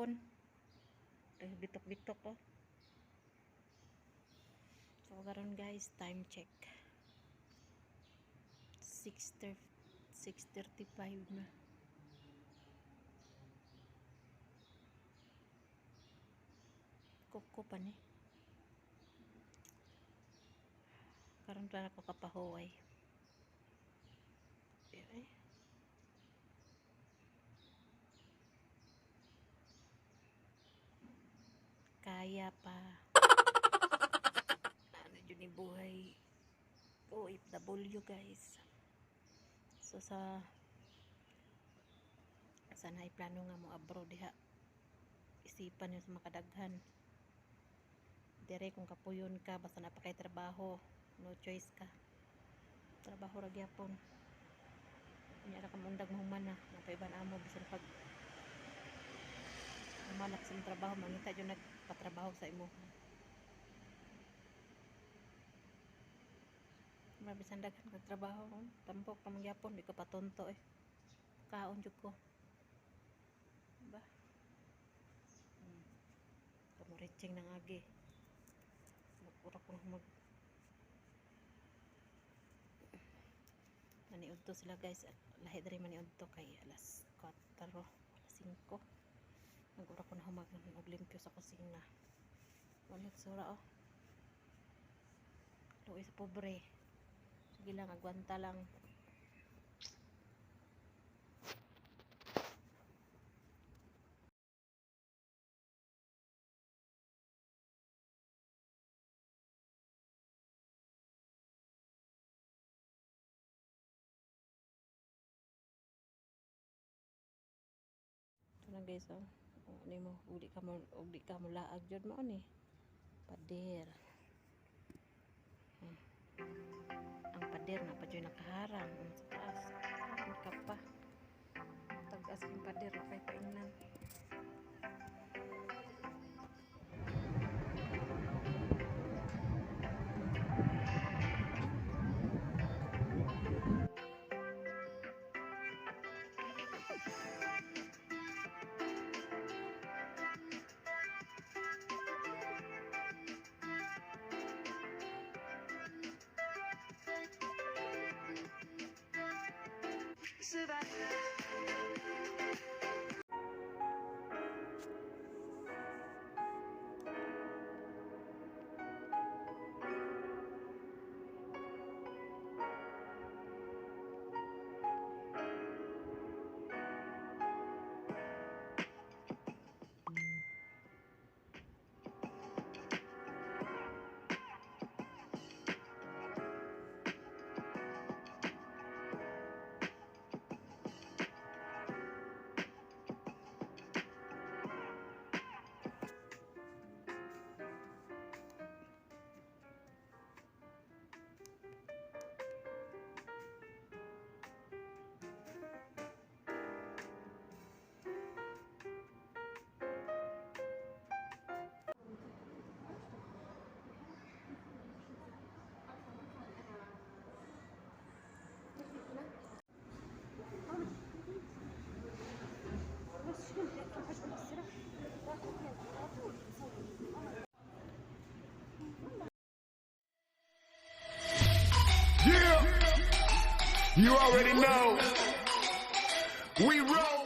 Bitokon. Eh, bitok-bitok oh. So karon guys, time check. 6:30, 6:35 na. Kuko pa ni. Karon pa ako kapahuway. Eh. Kaya pa. Ano yun ni buhay OFW, guys. So sa sana plano nga mo abroad diha. Isipan yun sa makadaghan. Dire kung kapuyon ka basta napakay trabaho, no choice ka. Trabaho ra gyapon. Unya ra ka mundag mahuman na, napaiban amo bisan pag humanak sa imong trabaho, mangita jud nagpatrabaho sa imo. Mabisan daghan kag trabaho, oh. Tambok ra man gyapon, di ko patonto eh. Kaon jud ko. Ba? Kamuritsing nang agi. Magpura ko mag Maniudto sila, guys. Lahi diri maniudto kay alas 4, alas 5. Nagura ko na humag og limpyo sa kusina. Wala sura oh. Luoy sa pobre. Sige lang, agwanta lang. Ito na guys oh. Oh, ano mo, ug di ka mo laag jud mao ni. Pader. Ang pader na pa jud nakaharang ang sa taas. Saan ka pa? Tag-as yung pader kay paingnan. Savannah. Yeah, you already know. We roll.